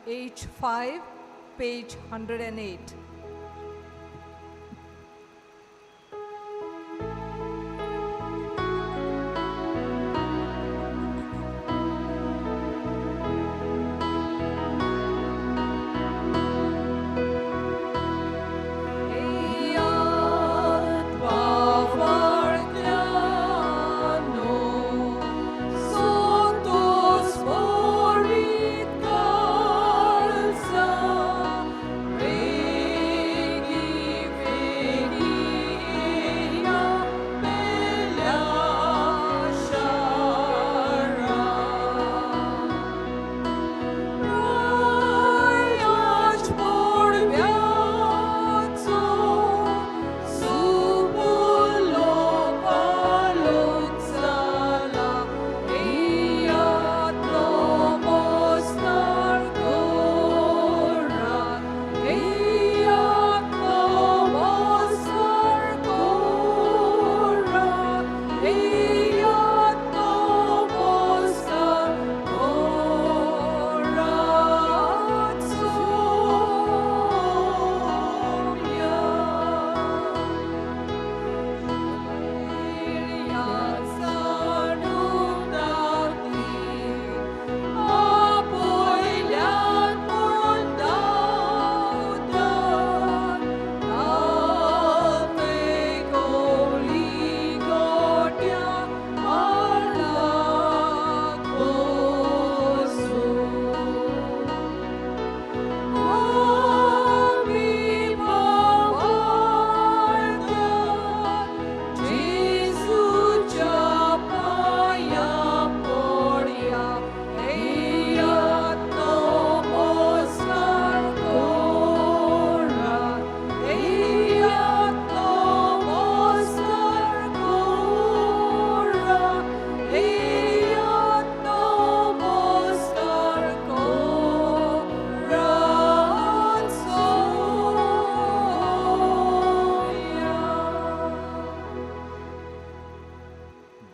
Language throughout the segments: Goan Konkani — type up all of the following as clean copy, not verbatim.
H5, page 108.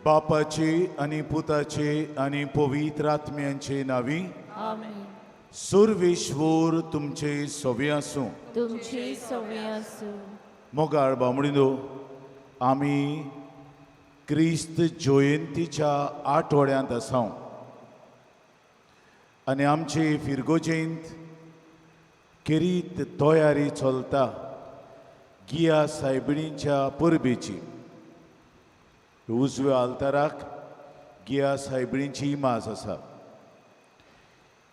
बापाचे आनी पुताचे आनी पवित्र आत्म्यांचे नावी आमेन. सुरवेश्वर तुमचे सवे आसूं. तुमची सवे आसूं. मोगाळ बामणिनो, आमी क्रिस्त जयंतीच्या आठवड्यांत आसाव आनी आमचे फिरगोजेंत खेरीत तयारी चलता गिया सायबिणीच्या परबेची. उजव्या आल्ताराक गिया सायबिणीची इमाज आसा.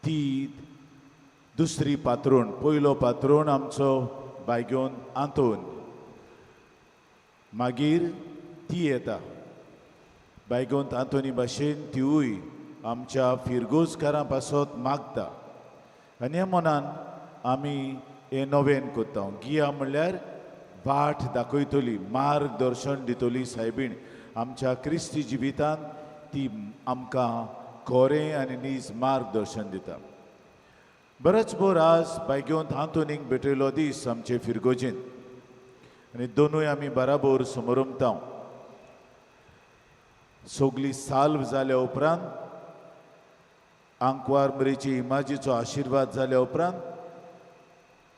ती दुसरी पात्रोण, पयलो पात्रोण आमचो बायगोन आंतोन, मागीर ती येता बायगोन आंतोनी भाशेन तिवूय आमच्या फिरगोजकारां पासत मागता आनी ह्या मनान आमी हें नवेन करता. गिया म्हणल्यार वाट दाखयतली, मार्गदर्शन दितली सायबीण. आमच्या क्रिस्ती जिवितांत ती आमकां खरें आनी नीज मार्गदर्शन दिता. बरोच बोर आज बायगेवंत आंतोनीक भेटयलो दीस आमचे फिरगोजेंत आनी दोनूय आमी बराबर समरमता. सगली साल्व जाल्या उपरांत, आंकवार मरेची इमाजीचो आशिर्वाद जाल्या उपरांत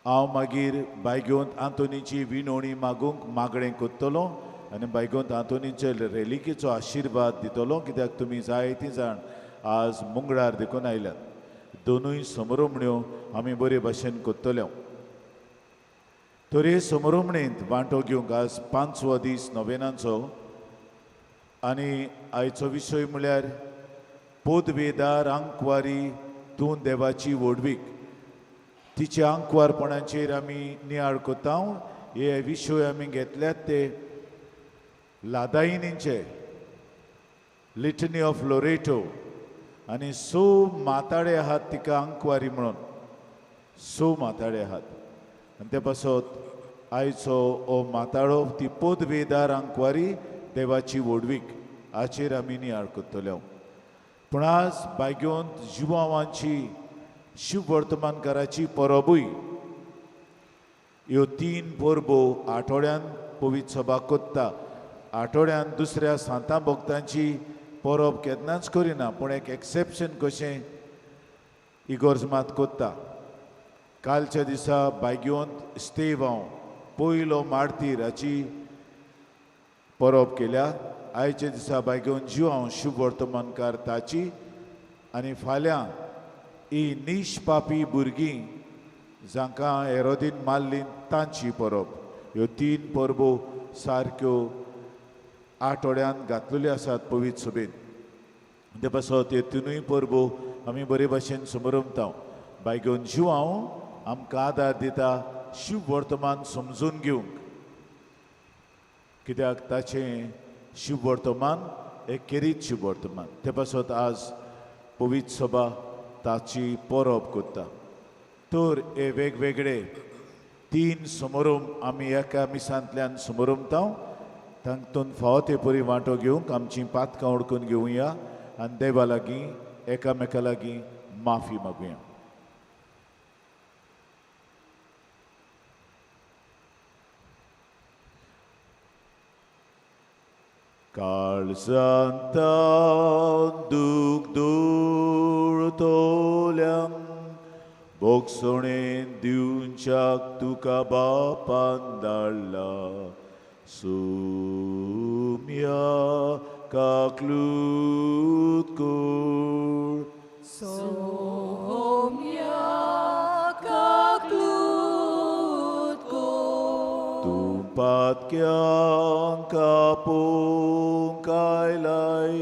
हांव मागीर बायगेवंत आंतोनीची विनवणी मागूंक मागणें करतलो आनी बायगोंत आंतोनीचे रेलिकेचो आशिर्वाद दितलो, कित्याक तुमी जायतीं जाण आज मुंगळार देखून आयल्यात. दोनूय समरोमण्यो आमी बरे भाशेन करतल्यो. तर हे समरोमणेंत वांटो घेवंक आज पांचवो दीस नोवेनांचो आनी आयचो विशय म्हळ्यार पोदवेदार आंकवारी तूं देवाची व्हडवीक. तिच्या आंकवारपणाचेर आमी नियाळ करता. हे विशय आमी घेतल्यात ते लादायिनींचे लिटनी ऑफ लोरेटो आनी स माताडे आहात तिका आंकवारी म्हणून, स माताडे आहात आनी ते पासत आयचो हो माताडो ती पदवेदार आंकवारी देवाची व्हडवीक हाचेर आमी नियाळ करतले. पूण आज बायगेवंत जुवांवांची शिववर्तमानकाराची परबूय. ह्यो तीन परबो आठवड्यान पवित्र सभा करता. आठवड्यान दुसऱ्या सांतां भक्तांची परब केन्नाच करिना, पूण एक एक्सेप्शन कशें इगोर्ज मात कोत्ता. कालच्या दिसा बायगेवंत स्तेवांव पयलो मार्तीर हाची परब केल्या. आयच्या दिसा बायगेवन जिवांव शुभ वर्तमानकार ताची आनी फाल्यां ही निष्पापी भुरगीं जांकां हेरोदीन मारली तांची परब. ह्यो तीन परबो सारक्यो आठवड्यान घातलेल्यो आसात पवित्र सभेन. ते पासत ह्यो तिनूय परबो आमी बरे भाशेन समरमता. बायगेवन जिवांव आमकां आदार दिता शुभ वर्तमान समजून घेवंक, कित्याक ताचें शुभ वर्तमान एक खेरीत शुभ वर्तमान. ते पासत आज पवित्र सभा ताची परब करता. तर हे वेगवेगळे तीन समारंभ आमी एका मिसांतल्यान समारंभता. तातूंत फावो ते परी वांटो घेवंक आमची पातकां ओडकून घेवया आनी देवा लागीं एकामेका लागीं माफी मागुया. काळजांत दूख दुळतोल्यांक भोगसणेन दिवच्याक तुका बापान धाडला. सुम्या काकलूत कोर, सोम्या काकलूत कोर, तूं पातक्यांक आपोवंक आयलाय,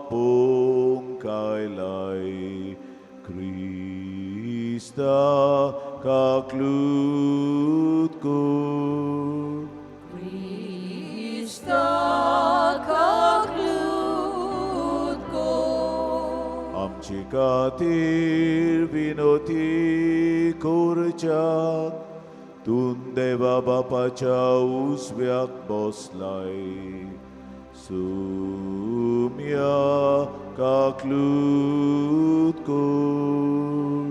आपोवंक आयलाय क्रिस्ता काकलूत कोर, क्रिस्ता काकलूत कोर, आमचे खातीर विनोती करच्याक तूं देवा बापाच्या उजव्याक बसलाय. सुम्या काकलूत कोर,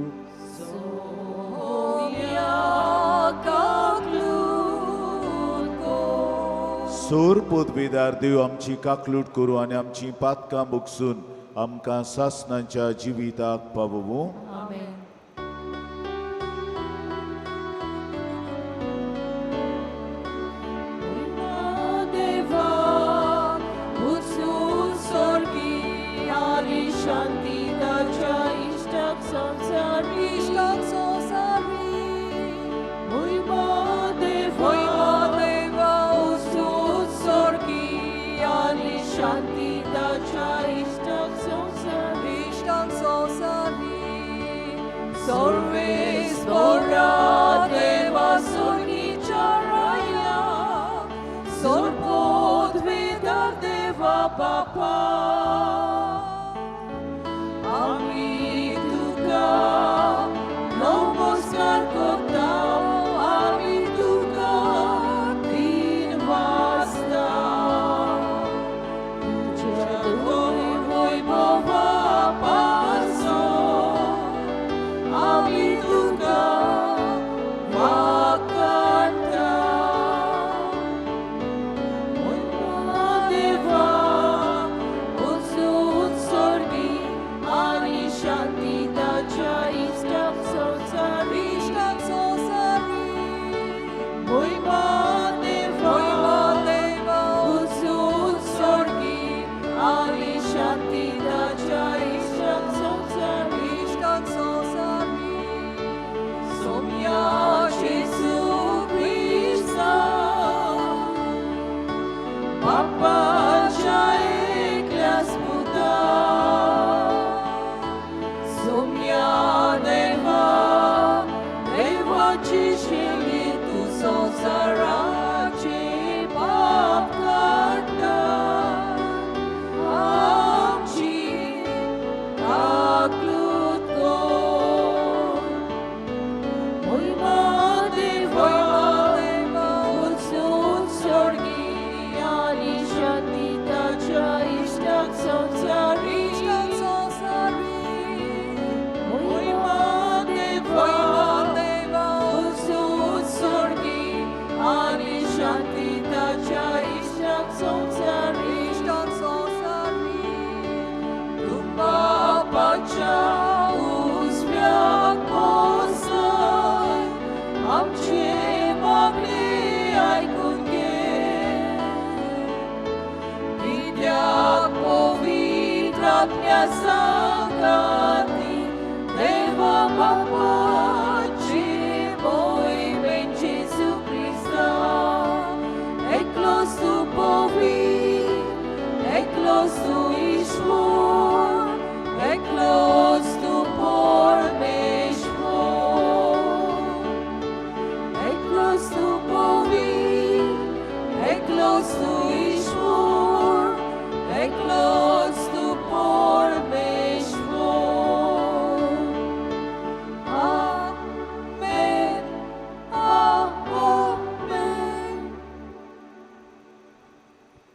सोम्या काकलूत कोर, सोर पदवीदार देव आमची काकलूट करूं आनी आमची पातकां भोगसून आमकां सासणाच्या जिविताक पावोवूं. आमेन. देवा उत्सून सोर्गी आनी शांती ताच्या इश्टाक संवसारी, इश्टाक संवसारी. मोहिमा देवा, मोहिमा देवा उत्सून सोर्गी आनी शांती ताच्या इश्टाक संवसारी, इश्टाक संवसारी. सर्वेस बोरा देवा सोर्गीच्या राया, सोर्पोद्वेदार देवा बापा, आमी तुका नमस्कार करता, आमी तुका दिन वाजता. तुज्या वैभवा पासो आमी तुका वाकाडटा. मोहिमा देवा, उत्सून सोर्गी आनी शांती ताच्या इश्टाक संवसारी, इश्टाक संवसारी. मोहिमा देवा, मोहिमा देवा उत्सून सोर्गी आनी शांती ताच्या इश्टाक संवसारी, इश्टाक संवसारी. सोम्या जेजू क्रिस्ता बापाच्या एकल्याच पुता, सोम्या देवा देवाची शेली तूं संवसाराचे पाप काडटा, आमची काकलूत कोर. मोहिमा देवा, देवा उत्सून सोर्गी आनी शांती ताच्या इश्टाक संवसारी, इश्टाक संवसारी. मोहिमा देवा, मोहिमा देवा उत्सून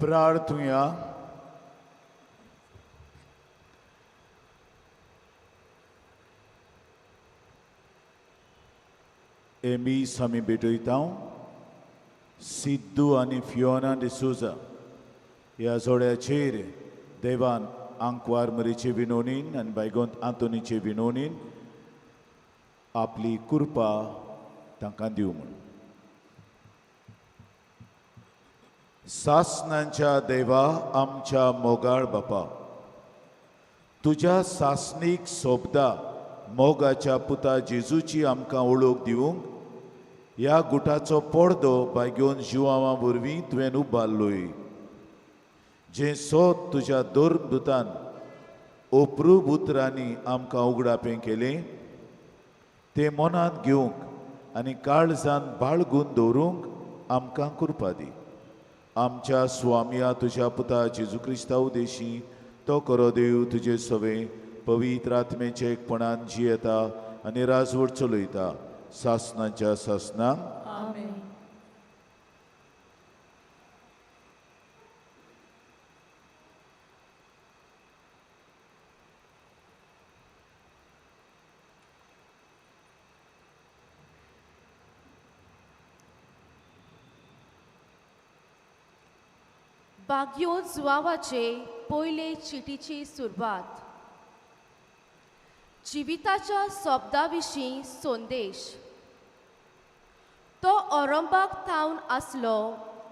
प्रार्थुया. हे मीस आमी भेटयता सिद्धू आनी फियोना डिसोजा ह्या जोड्याचेर देवान आंकवार मरीचे विनोनीन आनी बायगोंत आंतोनीचे विनोनीन आपली कृपा तांकां दिवं म्हूण. सासणांच्या देवा आमच्या मोगाळ बापा, तुज्या सासणीक सोबदा मोगाच्या पुता जेजूची आमकां ओळख दिवंक ह्या गुटाचो पडदो बायगेवन जिवां वरवीं तुवें उबारलोय, जें सोद तुज्या धर्मदुतान अप्रूप उतरांनी आमकां उगडापें केलें तें मनांत घेवंक आनी काळजान बाळगून दवरूंक आमकां कृपा दी. आमच्या स्वामया तुज्या पुता जेजू क्रिस्ता उदेशी तो करो देव तुजे सवे पवित्र आत्मेचे एकपणान जियेता आनी राजवट चलयता सासणाच्या सासणाक. आमेन. बागयो जुवावाचे पयले चिटीची सुरवात. जिविताच्या शब्दा विशीं संदेश. तो औरंबाक थावन आसलो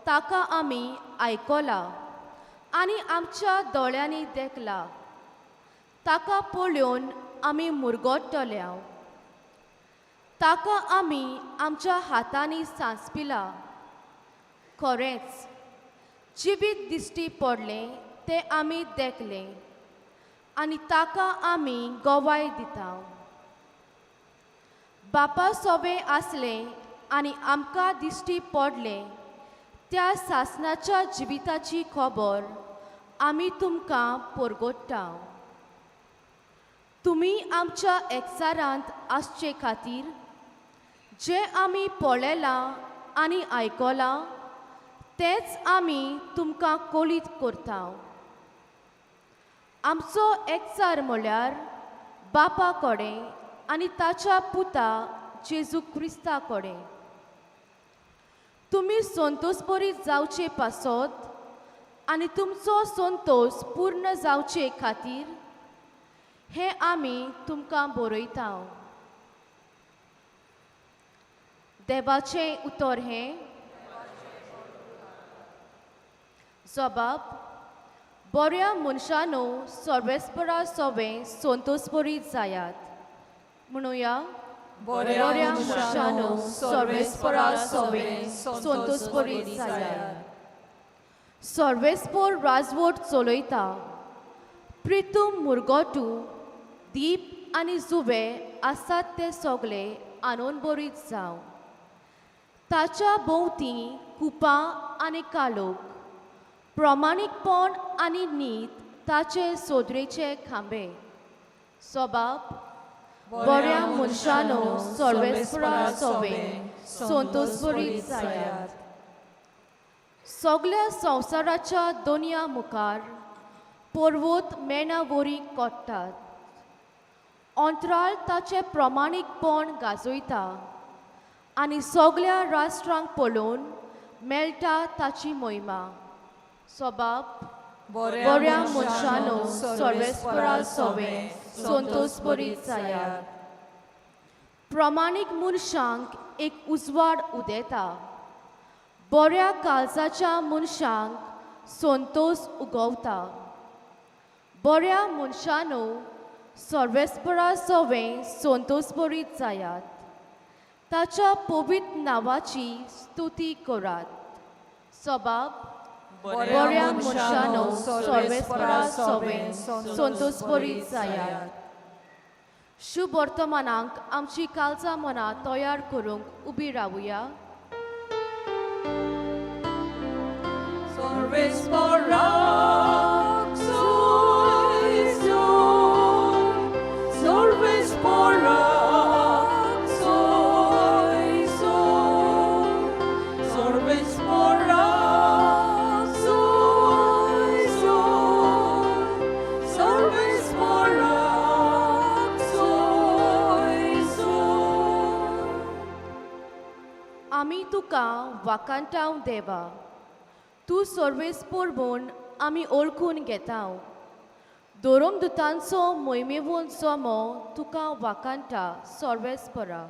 ताका आमी आयकला आनी आमच्या दोळ्यांनी देखला, ताका पळोवन आमी मुरगट्टल्या, ताका आमी आमच्या हातांनी सांसपिला. खरेंच जिवीत दिश्टी पडलें तें आमी देखलें आनी ताका आमी गवाय दिता. बापा सोबे आसलें आनी आमकां दिश्टी पडलें त्या सासणाच्या जिविताची खबर आमी तुमकां परगट्टा. तुमी आमच्या एकचारांत आसचे खातीर जें आमी पळयलां आनी आयकलां तेंच आमी तुमकां कळीत करता. आमचो एकचार म्हळ्यार बापा कडेन आनी ताच्या पुता जेजू क्रिस्ता कडेन. तुमी संतोषभरीत जावचे पासत आनी तुमचो संतोष पूर्ण जावचे खातीर हें आमी तुमकां बरयता. देवाचें उतर हें. जबाब बऱ्या मनशानो सर्वेस्परा सोबें संतोषभरीत जायात. म्हणुया, बऱ्या मनशानो सर्वेस्परा सोबें संतोषभरीत जायात. सर्वेस्पर राजवट चलयता. प्रितूम मुरगटू दीप आनी जुवे आसात ते सगळे आनंदभरीत जावं. ताच्या भोंवती कुपां आनी कालोख, प्रमाणीकपण आनी नीत ताचे सोदरेचे खांबे. स्वभाव बऱ्या मनशानो सर्वेस्परा सोबें संतोषभरीत जायात. सगळ्या संवसाराच्या दोनया मुखार पर्वत मेणा वरी कोट्टात. अंतराळ ताचें प्रमाणीकपण गाजयता आनी सगळ्या राष्ट्रांक पळोवन मेळटा ताची महिमा. स्वभाव बऱ्या मनशानो सर्वेस्परा सोबें संतोषभरीत जायात. प्रमाणीक मनशांक एक उजवाड उदेता. बऱ्या काळजाच्या मनशांक संतोष उगवता. बऱ्या मनशानो सर्वेस्परा सोबें संतोषभरीत जायात. ताच्या पवित्र नांवाची स्तुती करात. स्वभाव बऱ्या मनशानो सर्वेस्परा सोबें संतोषभरीत जायात. शुभ वर्तमानाक आमची काळजा मनां तयार करूंक उबी रावुया. Service for us, आमी तुका वाखाणटांव देवा. तूं सर्वेस्पोर म्हूण आमी ओळखून घेतांव. धोरमदुतांचो मोहिमेवून जमो तुका वाखाणटा सर्वेस्परा.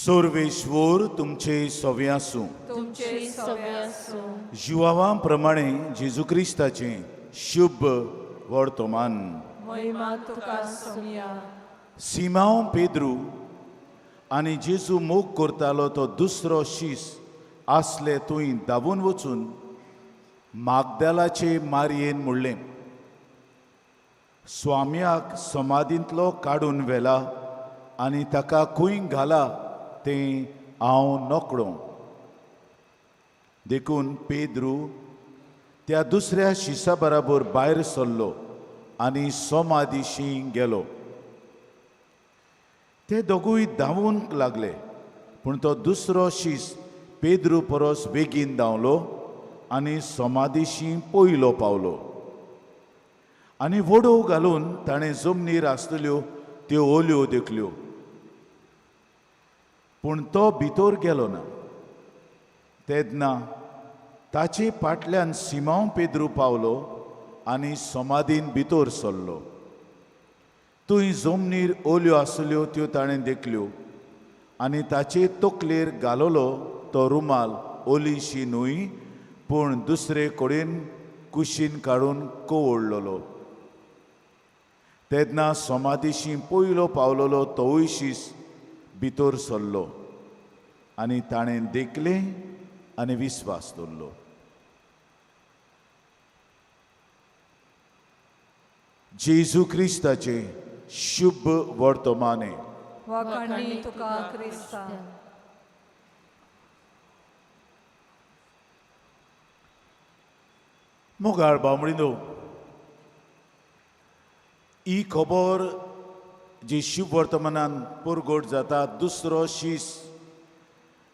सर्वेश्वर तुमचे सवे आसूं. तुमचे सवे आसूं. जुवावा प्रमाणे जेजू क्रिस्ताचें शुभ वर्तमान. महिमा तुका सोमया. सिमांव पेद्रू आनी जेजू मोग करतालो तो दुसरो शीस आसले थंय धांवून वचून मागदालाचे मारयेन म्हणलें, स्वाम्याक समाधींतलो काडून व्हेला आनी ताका खंय घाला तें हांव नकळो. देखून पेद्रू त्या दुसऱ्या शिसा बराबर भायर सरलो आनी समाधीशी गेलो. ते दोगूय धांवूंक लागले, पूण तो दुसरो शीस पेद्रू परस बेगीन धांवलो आनी समाधीशी पयलो पावलो आनी वडोव घालून ताणें जमनीर आसतल्यो त्यो ओल्यो देखल्यो, पूण तो भितर गेलो ना. तेन्ना ताचे फाटल्यान सिमांव पेद्रू पावलो आनी समाधीन भितर सरलो. थंय जमनीर ओल्यो आसल्यो त्यो ताणें देखल्यो आनी ताचे तकलेर घालोलो तो रुमाल ओलीशी न्हय, पूण दुसरे कडेन कुशीन काडून कवळलोलो. तेन्ना समाधीशी पयलो पावलोलो तोवूय शीस भितर सरलो आनी ताणें देखलें आनी विस्वास दवरलो. जेजू क्रिस्ताचें शुभ वर्तमाने. वाखाणी तुका क्रिस्ता. मोगाळ बामणिनो, ही खबर जी शुभ वर्तमानान परगट जाता, दुसरो शीस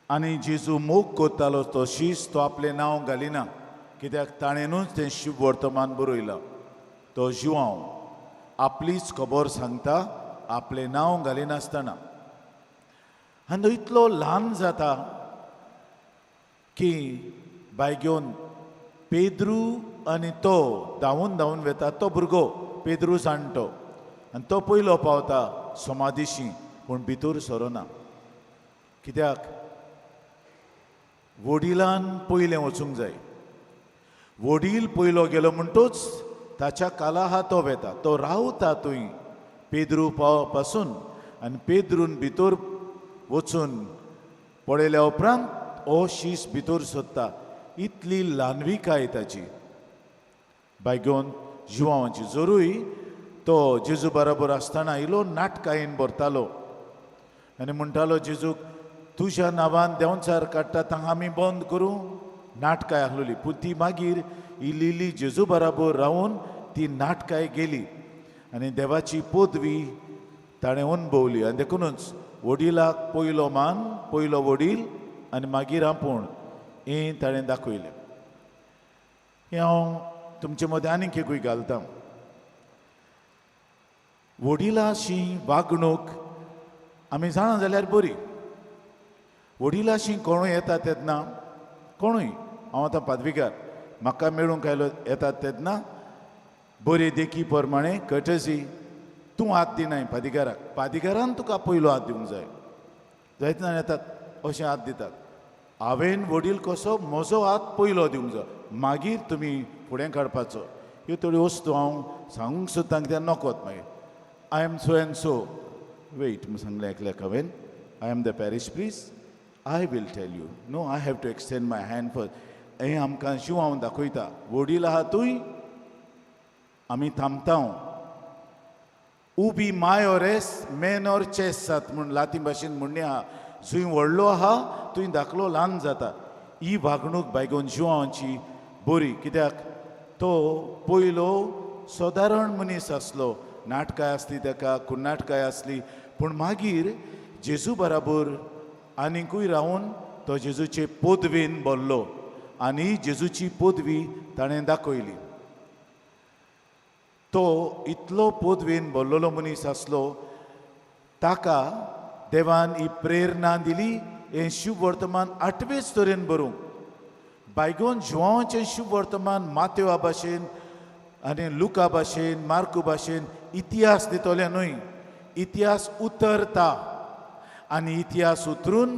आनी जेजू मोग करतालो तो शीस तो आपलें नांव घालिना, कित्याक ताणेनूच तें शुभ वर्तमान बरयलां. तो जुआंव आपलीच खबर सांगता आपलें नांव घालिनासतना. आनी तो इतलो ल्हान जाता की बाय घेवन पेद्रू आनी तो धांवून धांवून वेता. तो भुरगो पेद्रू जाणटो आनी तो पयलो पावता समाधीशी, पूण भितर सरना, कित्याक वडिलान पयलें वचूंक जाय. वडील पयलो गेलो म्हणटूच ताच्या काला तो वेता, तो रावता थंय पेद्रू पाव पासून. आनी पेद्रून भितर वचून पळयल्या उपरांत हो शीस भितर सोदता. इतली ल्हानविकाय ताची. बाय घेवन जुवांची जरूय तो जेजू बराबर आसतना इलो नाटकायेन भरतालो आनी म्हणटालो जेजूक, तुज्या नांवान देंवचार काडटा तांकां आमी बंद करूं. नाटकाय आसलोली, पूण ती मागीर इल्ली इल्ली जेजू बराबर रावून ती नाटकाय गेली आनी देवाची पदवी ताणें अणभवली. आनी देखुनूच वडिलाक पयलो मान, पयलो वडील आनी मागीर आपूण हें ताणें दाखयलें. हें हांव तुमचे मदें आनीक एकूय घालता. वडिलाशी वागणूक आमी जाणा जाल्यार बरी. वडिलाशी कोणूय येता तेन्ना, कोणूय, हांव आतां पादविगार, म्हाका मेळूंक आयलो येतात तेन्ना बरे देखी प्रमाणे कटसी तूं हात दिनाय पादिगाराक, पादिगारान तुका पयलो हात दिवंक जाय. जायते जाण येतात अशें हात दितात. हांवें वडील कसो म्हजो हात पयलो दिवंक जाय, मागीर तुमी फुडें काडपाचो. ह्यो थोड्यो वस्तू हांव सांगूंक सोदतां कित्याक नकोत मागीर. I am so and so, wait म्हूण सांगलें एकल्याक हांवें, I am the parish priest, I will tell you, no I have to extend my hand first. हें आमकां शिव हांव दाखयता. वडील आहा तूंय आमी थांबता. उबी मायोरेस मेनोर चेसात म्हूण लातीन भाशेन म्हणणें आहा, जंय व्हडलो आहा थंय धाकलो ल्हान जाता. ही वागणूक बायगोन जुवांची बरी, कित्याक तो पयलो सदारण मनीस आसलो, नाटकां आसली ताका, कुन्नाटकाय आसली, पूण मागीर जेजू बराबर आनीकूय रावन तो जेजूचे पदवेन भरलो आनी जेजूची पदवी ताणें दाखयली. तो इतलो पदवेन भरलेलो मनीस आसलो, ताका देवान ही प्रेरणा दिली हें शुभ वर्तमान आठवेच तरेन बरोवंक. बायगोन जुवांचें शुभ वर्तमान मातेवा भाशेन आनी लुका भाशेन मार्कू भाशेन इतिहास दितले न्हय, इतिहास उतरता आनी इतिहास उतरून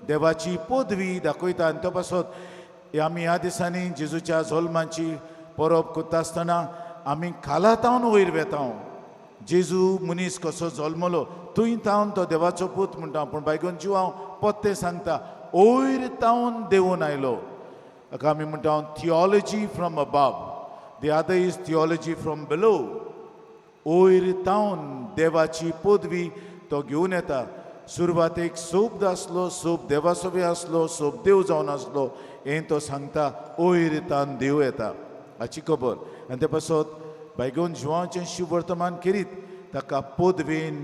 देवाची पदवी दाखयता. आनी तो पासत आमी ह्या दिसांनी जेजूच्या जल्माची परब करता आसतना आमी खाला तावन वयर वेता. जेजू मनीस कसो जल्मलो थंय तावन तो देवाचो पूत म्हणटा, पूण बायगोन जुवांव पत्ते सांगता वयर तावन देवून आयलो. हाका आमी म्हणटा theology from above, the other is theology from below. वयर तावन देवाची पदवी तो घेवन येता. सुरवातेक सोब आसलो, सोब देवासोबी आसलो, सोब देव जावन आसलो, हें तो सांगता. वयर तावन देव येता हाची खबर. आनी ते पासत बायगोन जुवांचें शुभ वर्तमान केरीत ताका पदवेन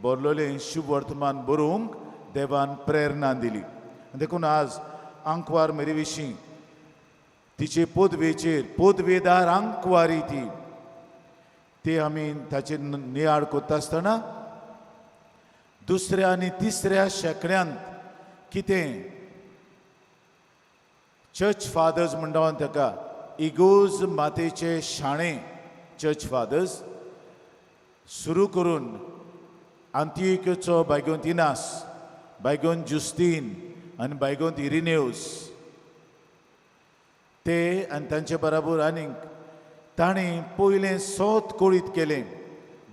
बरलेलें शुभ वर्तमान बरोवंक देवान प्रेरणा दिली. आनी देखून आज आंकवार मेरी विशीं तिचे पदवेचेर पदवेदार आंकवारी ती ती आमी ताचेर नियाळ करता आसतना दुसऱ्या आनी तिसऱ्या शेंकड्यांत कितें चर्च फादर्स म्हणटा ताका इगोज मातेचे शाणे चर्च फादर्स सुरू करून आंतियोचो बायगोंत इनास, बायगोन जुस्तीन आनी बायगोंत इरिनेवस ते आनी तांचे बराबर आनीक ताणें पयलें सोत कोळीत केलें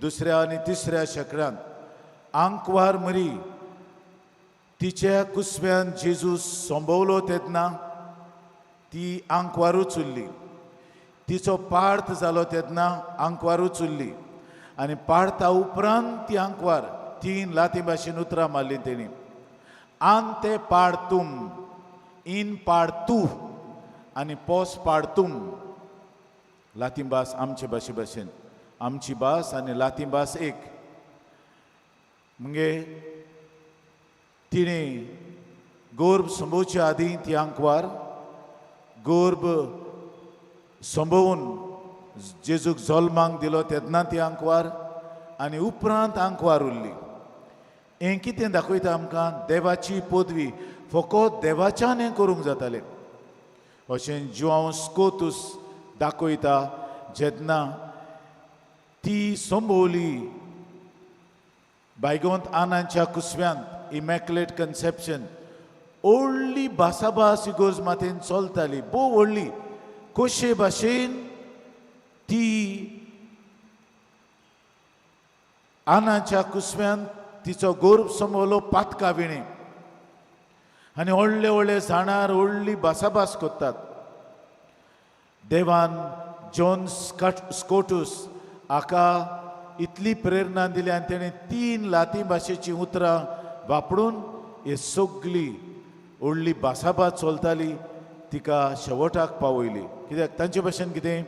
दुसऱ्या आनी तिसऱ्या शेंकड्यांत. आंकवार मरी तिच्या कुसव्यान जेजू संभवलो तेन्ना ती आंकवारूच उरली, तिचो पार्थ जालो तेन्ना आंकवारूच उरली आनी पार्था उपरांत ती आंकवार तीन लाती भाशेन उतरां मारलीं तेणी, आन ते पाडतूम, इन पाडतू आनी पोस पाडतूम. लातीं भास आमचे भाशे भाशेन, आमची भास आनी लातीं भास एक. मगे तिणें गोर्भ संभोवचे आदीं ती आंकवार गोर्भ संभोवन जेजूक जल्माक दिलो तेन्ना ती आंकवार आनी उपरांत आंकवार उरली. हें कितें दाखयता आमकां? देवाची पदवी फकत देवाच्यान हें करूंक जातालें अशें जुआंव स्कोतूस दाखयता. जेन्ना ती संभोवली बायगोंत आनांच्या कुसव्यांत, इमॅक्युलेट कन्सेप्शन, व्हडली भासाभास इगोर्ज मातेन चलताली, भोव व्हडली. कशे भाशेन ती आनाच्या कुसव्यांत तिचो गोर्भ संभवलो पातका विणे आनी व्हडले व्हडले जाणार व्हडली भासाभास करतात. देवान जॉन स्कोटूस हाका इतली प्रेरणा दिली आनी तेणें तीन लातीं भाशेचीं उतरां वापरून ही सगली व्हडली भासाभास चलताली तिका शेवटाक पावयली. कित्याक तांचे भाशेन कितें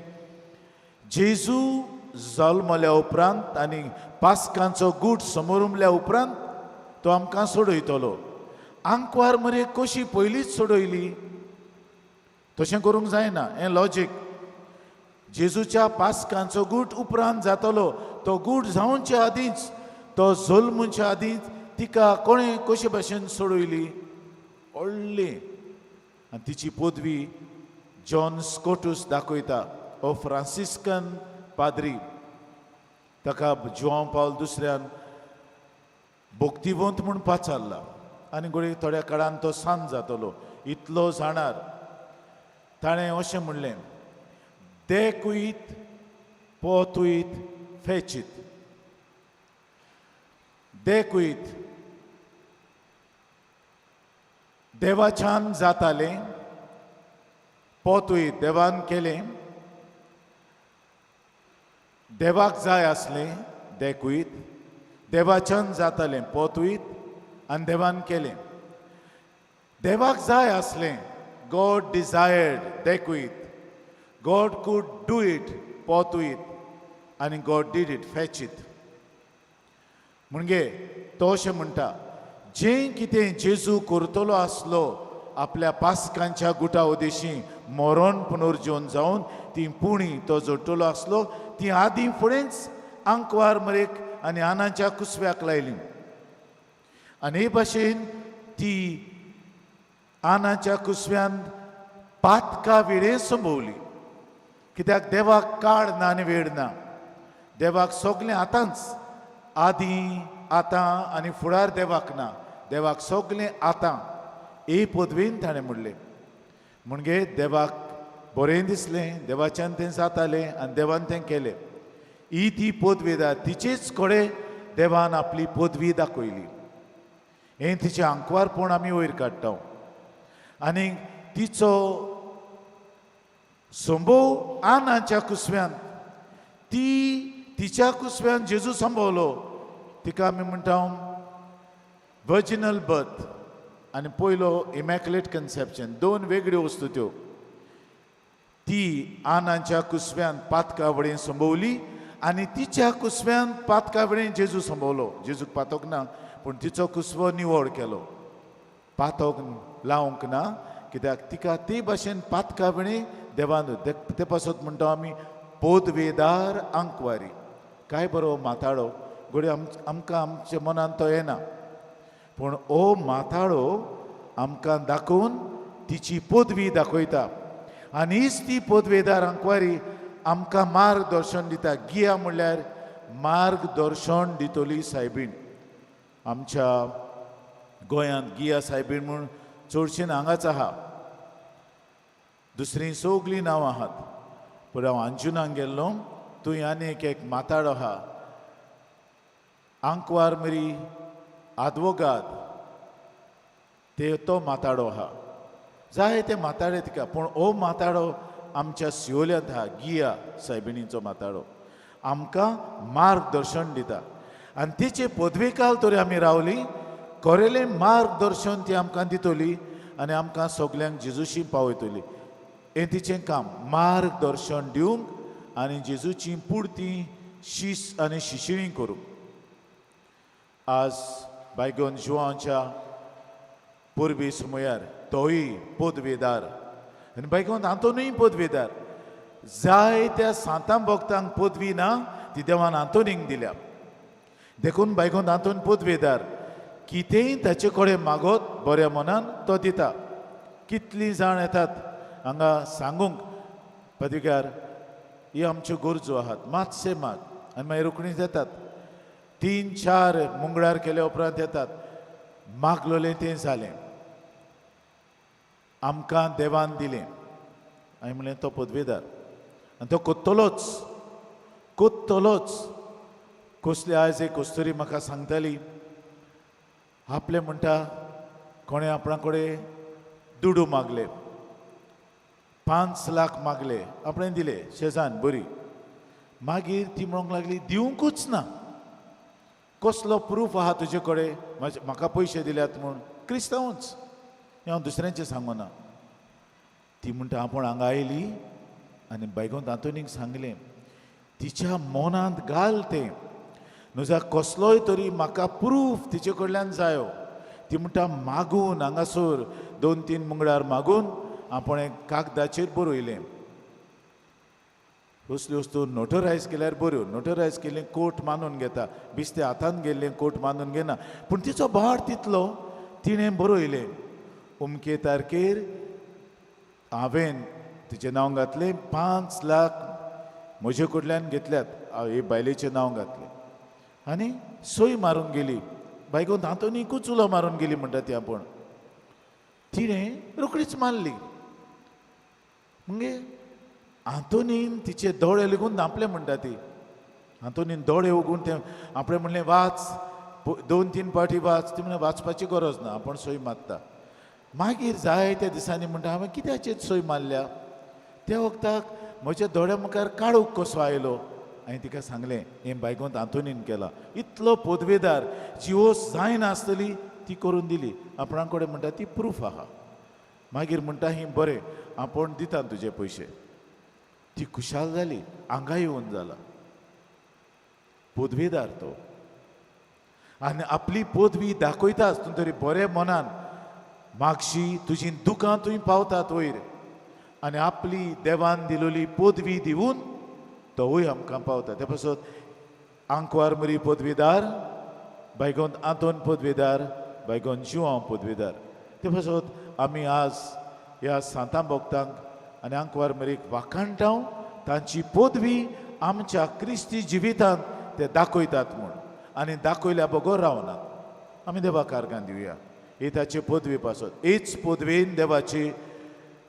जेजू जल्मल्या उपरांत आनी पास्कांचो गूट समोर उपरांत तो आमकां सोडयतलो. आंकवार मरे कशी पयलींच सोडयली, तशें करूंक जायना. हें लॉजीक. जेजूच्या पास्कांचो गूट उपरांत जातलो, तो गूट जावचे आदींच, तो जल्मुच्या आदींच तिका कोणें कशे भाशेन सोडयली व्हडली. आनी तिची पदवी जॉन स्कोटूस दाखयता, हो फ्रांसिस्कन पाद्री. ताका जुआंव पावल दुसऱ्यान भक्तिवंत म्हूण पाचारला आनी घडये थोड्या काळान तो सांज जातलो इतलो जाणार. ताणें अशें म्हणलें, दे कुयत पोतुयत फेचीत. दे कुयत देवाच्यान जातालें, पोतुयत देवान केलें, देवाक जाय आसलें दे कुयत, देवाच्यान जातालें पोतुयत आनी देवान केलें. देवाक जाय आसलें. गॉड डिजायर्ड देखूयत, गॉड could do it पोतूयत, आनी गॉड did it फेचीत. म्हणजे तो अशें म्हणटा, जें कितें जेजू करतलो आसलो आपल्या पास्कांच्या गुटा उदेशी मरण पुनर्जीवन जावन ती पुणी तो जोडटलो आसलो, ती आदीं फुडेंच आंकवार मरेक आनी आनाच्या कुसव्याक लायली. आनी हे भाशेन ती आनाच्या कुसव्यान पातका वेळें संभवली. कित्याक देवाक काळ ना आनी वेळ ना, देवाक सगलें आतांच, आदीं आतां आनी फुडार देवाक ना, देवाक सगलें आतां. हे पदवेन ताणें म्हणलें. म्हणजे देवाक बरें दिसलें, देवाच्यान तें जातालें आनी देवान तें केलें. ही ती पदवेदार, तिचेच कडेन देवान आपली पदवी दाखयली. हें तिचें आंकवारपण आमी वयर काडटा. आनी तिचो संभव आनाच्या कुसव्यान, ती तिच्या कुसव्यान जेजू संभवलो. तिका आमी म्हणटा वर्जिनल बर्थ आनी पयलो इमॅक्युलेट कन्सेप्शन, दोन वेगळ्यो वस्तू त्यो. ती आनाच्या कुसव्यान पातका वडेन संभवली आनी तिच्या कुसव्यान पातका वडेन जेजू संभवलो. जेजूक पातोक ना, पूण तिचो कुसवो निवळ केलो, पातोक लावंक ना, कित्याक तिका ते भाशेन पातका वडेन देवान. ते पासत म्हणटा आमी पोदवेदार आंकवारी. काय बरो माथाळो, घडये आमकां आमच्या मनान तो येना, पूण ओ माथाळो आमकां दाखोवन तिची पदवी दाखयता. आनी हीच ती पदवेदार आंकवारी आमकां मार्गदर्शन दिता. गिया म्हणल्यार मार्गदर्शन दितली सायबीण. आमच्या गोंयांत गिया सायबीण म्हूण चडशीं हांगाच आहा, दुसरीं सगळीं नांवां आहात. पूण हांव अंजुनाक गेल्लो, थंय आनी एक एक माथाळो आहा, आंकवार मरी आदवोगाद, ते तो माथाळो आहा. जाय ते माथाळे तिका, पूण हो माथाळो आमच्या सियोल्यांत आहा, गिया सायबिणीचो माथाळो आमकां मार्गदर्शन दिता. आनी तिचे पदवेकाल तरी आमी रावली, कोरेलें मार्गदर्शन ती आमकां दितली आनी आमकां सगल्यांक जेजूशी पावयतली. हें तिचें काम, मार्गदर्शन दिवंक आनी जेजूची पुरती शीस आनी शिशिणी करूंक. आज बायगोन जुवांच्या पुर्वी सुमयार तोय पदवेदार आनी बायगोन आंतोनूय पदवेदार. जाय त्या सांतां भक्तांक पदवी ना, ती देवान आंतोनीक दिल्या. देखून बायगोन आंतोन पदवेदार, कितेंय ताचे कडेन मागत बऱ्या मनान तो दिता. कितलीं जाण येतात हांगा सांगूंक, पदवीकार ही आमच्यो गरजो आहात, मातशें माग, आनी मागीर रोखडीच येतात. 3-4 मुंगळार केल्या उपरांत येतात, मागलोलें तें जालें, आमकां देवान दिलें. हांवें म्हणलें तो पदवेदार आनी तो कोत्तलोच, कोत्तलोच. कसली आयज एक कस्तुरी म्हाका सांगताली, आपलें म्हणटा कोणें आपणा कडेन दुडू मागले, 5 लाख मागले, आपणें दिले शेजान बरी. मागीर ती म्हणूंक लागली दिवंकूच ना, कसलो प्रूफ आहा तुजे कडेन म्हाका पयशे दिल्यात म्हूण. क्रिस्तांवच, हें हांव दुसऱ्यांचें सांगना. ती म्हणटा आपूण हांगा आयली आनी बायगोन आंतोनीक सांगलें, तिच्या मनांत घाल तें, नुजा कसलोय तरी म्हाका प्रूफ तिचे कडल्यान जायो. ती म्हणटा मागून हांगासर 2-3 मुंगळार मागून आपणें कागदाचेर बरयलें. कसल्यो वस्तू नोटरायज केल्यार बऱ्यो, नोटरायज केल्लें कोर्ट मानून घेता, बिस्ते हातान गेल्लें कोर्ट मानून घेना. पूण तिचो भार तितलो, तिणें बरयलें अमके तारखेर हांवें तिचें नांव घातलें, 5 लाख म्हजे कडल्यान घेतल्यात, हे बायलेचें नांव घातलें आनी सोय मारून गेली. बायको आंतोनीकूच उलो मारून गेली म्हणटा ती आपूण. तिणें रोखडीच मारली. म्हणजे आंतोनीन तिचे दोळे लेगून धांपले म्हणटा ती. आंतोनीन दोळे उगून तें आपणें म्हणलें वाच, 2-3 पावटी वाच. ती म्हणलें वाचपाची गरज ना, आपूण सोय मारता. मागीर जाय त्या दिसांनी म्हणटा हांवें कित्याचेर सोय मारल्या, त्या वखदाक म्हज्या दोळ्या मुखार काळोख कसो आयलो. हांवें तिका सांगलें हें बायगोंत आंतोनीन केलां, इतलो पदवेदार जिवोस जायनासतली ती करून दिली. आपणा कडेन म्हणटा ती प्रूफ आहा. मागीर म्हणटा ही बरें आपूण दिता तुजे पयशे. ती खुशाल जाली, हांगा येवन जाला पदवीदार तो आनी आपली पदवी दाखयता आसतना तरी बरें मनान मागशी तुजी दुकां तुवें पावतात वयर आनी आपली देवान दिलोली पदवी दिवन तोवूय आमकां पावता. ते पासत आंकवार मरी पदवीदार, बायगोन आंतोन पदवीदार, बायगोन जुआंव पदवीदार. ते पासत आमी आज ह्या सांतां भक्तांक आनी आंकवार मरीक वाखाणटाव तांची पदवी आमच्या क्रिस्ती जिवितांत ते दाखयतात म्हूण आनी दाखयल्या बगर रावनात. आमी देवाक आर्गां दिवया ही ताची पदवी पासत. हीच पदवेन देवाची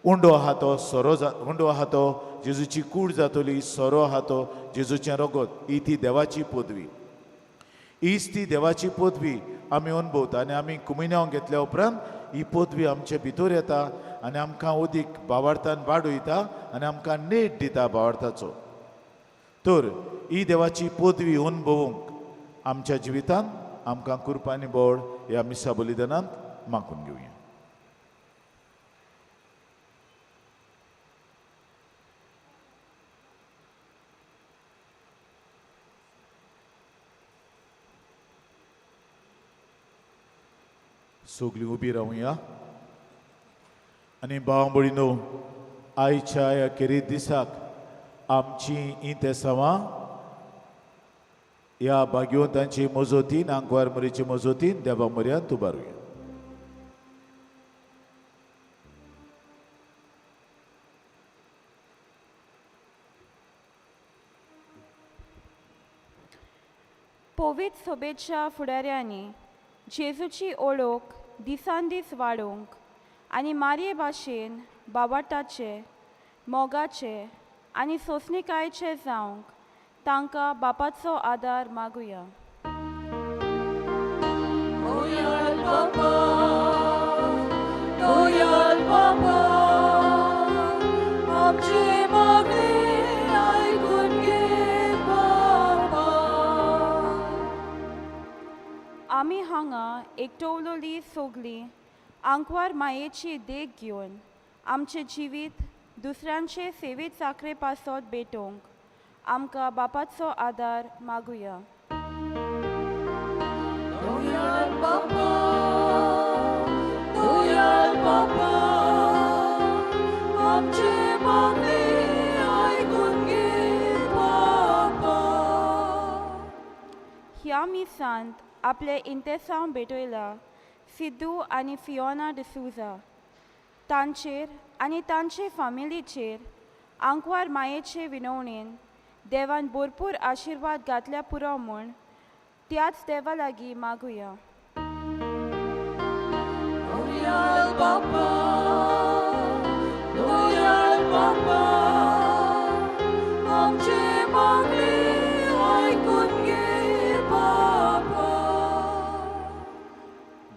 उंडो आहा तो सोरो उंडो आहा तो जेजूची कूड जातली, सोरो आहा तो जेजूचें रगत. ही ती देवाची पदवी, हीच ती देवाची पदवी आमी अनुभवता आनी आमी कुमिन्यांव घेतल्या उपरांत ही पदवी आमचे भितर येता आनी आमकां अदीक भावार्थान वाडयता आनी आमकां नेट दिता भावार्थाचो. तर ही देवाची पदवी अनुभवूंक आमच्या जिवितांत आमकां कुरपानी बोड ह्या मिसा बलिदानांत मागून घेवया. सगळीं उबी रावया आनी भाव भयणीनो आयच्या ह्या खेरीत दिसाक आमची इंतेसांवां ह्या भाग्यवंतांची मजतीन आंकवार मरीची मजतीन देवा म्हऱ्यांत उबारुया. पवित्र सभेच्या फुडाऱ्यांनी जेजूची ओळख दिसान दीस वाडोवंक आनी मारये भाशेन बाबाटाचे मोगाचे आनी सोंसणीकायेचे जावंक तांकां बापाचो आदार मागुया. आमी हांगा एकटवलोली सगळीं आंकवार मायेची देख घेवन आमचें जिवीत दुसऱ्यांचे सेवेत चाकरे पासत भेटोवंक आमकां बापाचो आदार मागुया. ह्या मिसांत आपले इंतेसांव भेटयला सिद्धू आनी फियोना डिसूजा तांचेर आनी तांचे फामिलीचेर आंकवार मायेचे विनवणेन देवान भरपूर आशिर्वाद घातल्या पुरो म्हूण त्याच देवा लागीं मागुया.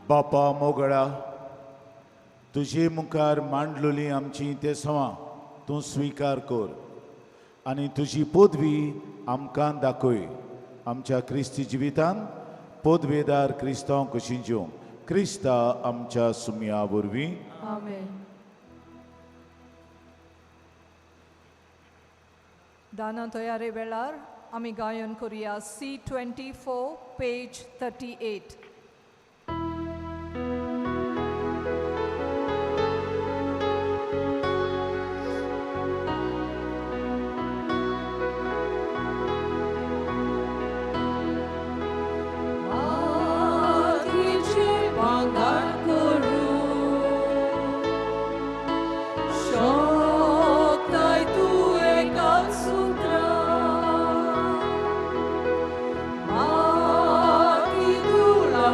बापा मोगळा तुजे मुखार मांडलोली आमची इंतेसांवां तूं स्विकार कर आनी तुजी पदवी आमकां दाखय. आमच्या क्रिस्ती जिवितांत पदवेदार क्रिस्तांव कशी जिवंक क्रिस्ता आमच्या सुमया वरवीं. आमेन. दाना तयारे वेळार आमी गायन करुया C24 page 38. Sutra,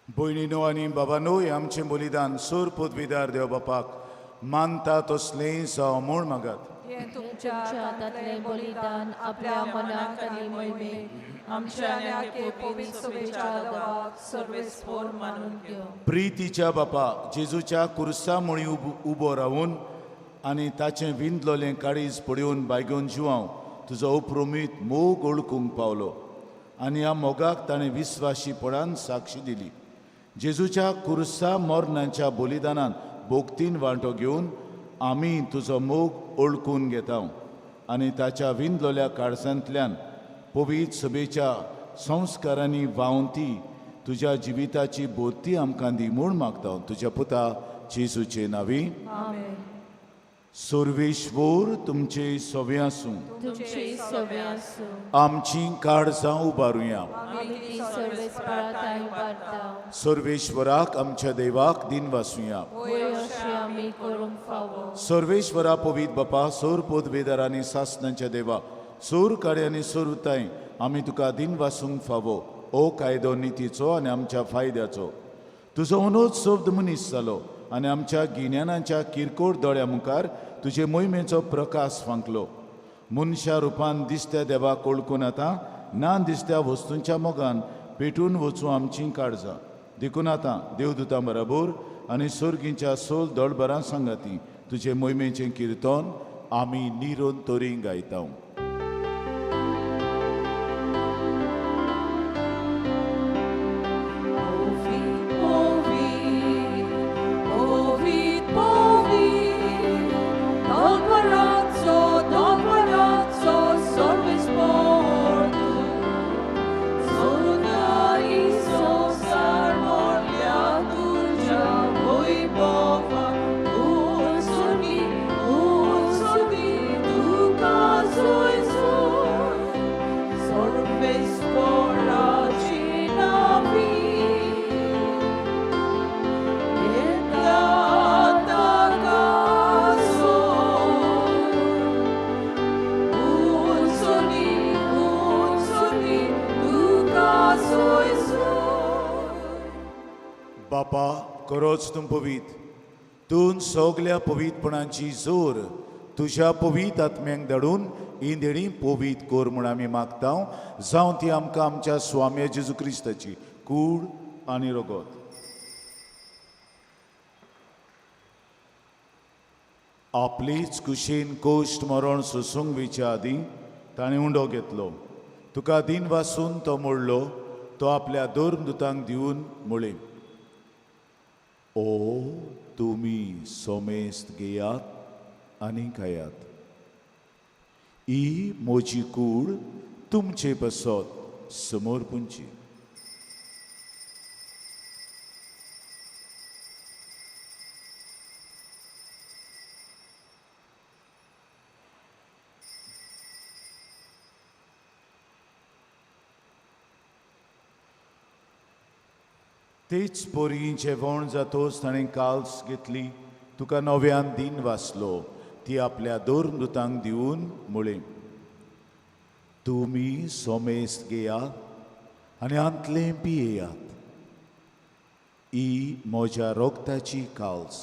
भयणीनो आनी बाबानो, हें आमचें बलिदान सूर पदवीदार देव बापाक मानता तसलें जावं म्हूण मागात. हें तुमच्या तुमच्या हातांतलें बलिदान आपल्या मनाक आनी मोहिमेक आमच्या आनी पवित्र सभेच्या देवाक सर्वेस्पोर मानून घेवं. प्रितीच्या बापा, जेजूच्या कुर्सा मुळी उबो रावून आनी ताचें विंदलोलें काळीज पळोवन बायगोन जिवांव तुजो उपरोमीत मोग ओळखूंक पावलो आनी ह्या मोगाक ताणें विस्वाशीपणान साक्षी दिली. जेजूच्या कुर्सा मरणाच्या बलिदानान भोगतीन वांटो घेवन आमी तुजो मोग ओळखून घेता आनी ताच्या विंदलोल्या काळसांतल्यान पवित्र सभेच्या संस्कारांनी व्हांवती तुज्या जिविताची बोती आमकां दी म्हूण मागता तुज्या पुता जेजूचे नांवी. आमेन. सर्वेश्वर तुमचे सवे आसूं. तुमचे सवे आसूं. आमची काळजां उबारुया. आमी ती सर्वेस्परा उबारता. सर्वेश्वराक आमच्या देवाक दिन वासुया. वय अशें आमी करूंक फावो. सर्वेश्वरा पवित्र बापा, सोर पोदवेदार आनी सासनाच्या देवा, सोर काडे आनी सोर उताय आमी तुका दिन वासूंक फावो. ओ कायदो नितीचो आनी आमच्या फायद्याचो तुजो अनोज शब्द मनीस जालो आनी आमच्या गिन्यानाच्या किरकोळ दोळ्या मुखार तुजे मोहिमेचो प्रकाश फांकलो. मनशा रुपान दिसत्या देवाक वळखून आतां ना दिसत्या वस्तूंच्या मोगान पेटून वचूं आमचीं काळजां. देखून आतां देवदूतां बरोबर आनी सोर्गींच्या सोल दोळबरां सांगाती तुजे मोहिमेचें किर्तन आमी निरोन तरी गायता. बापा, खरोच तूं पवीत, तूं सगल्या पवीतपणाची जोर तुज्या पवीत आत्म्यांक धाडून ही देणी पवीत कर म्हूण आमी मागता. जावं ती आमकां आमच्या स्वाम्या जेजू क्रिस्ताची कूड आनी रगत. आपलीच कुशीन कोश्ट मरण सोसूंक वयच्या आदीं ताणें उंडो घेतलो. तुका दिन वासून तो मोडलो, तो आपल्या धर्मदूतांक दिवन म्हळें, ओ तुमी सोमेस्त घेयात आनी खायात, ही म्हजी कूड तुमचे पासत समोर पुंची. तेच पोरी जेवण जातोच ताणें काल्स घेतली, तुका नव्यान दिन वाचलो, ती आपल्या धर्मदूतांक दिवन म्हळें, तुमी सोमेस्त घेयात आनी आंतलें पियेयात, ही म्हज्या रोगताची काल्स,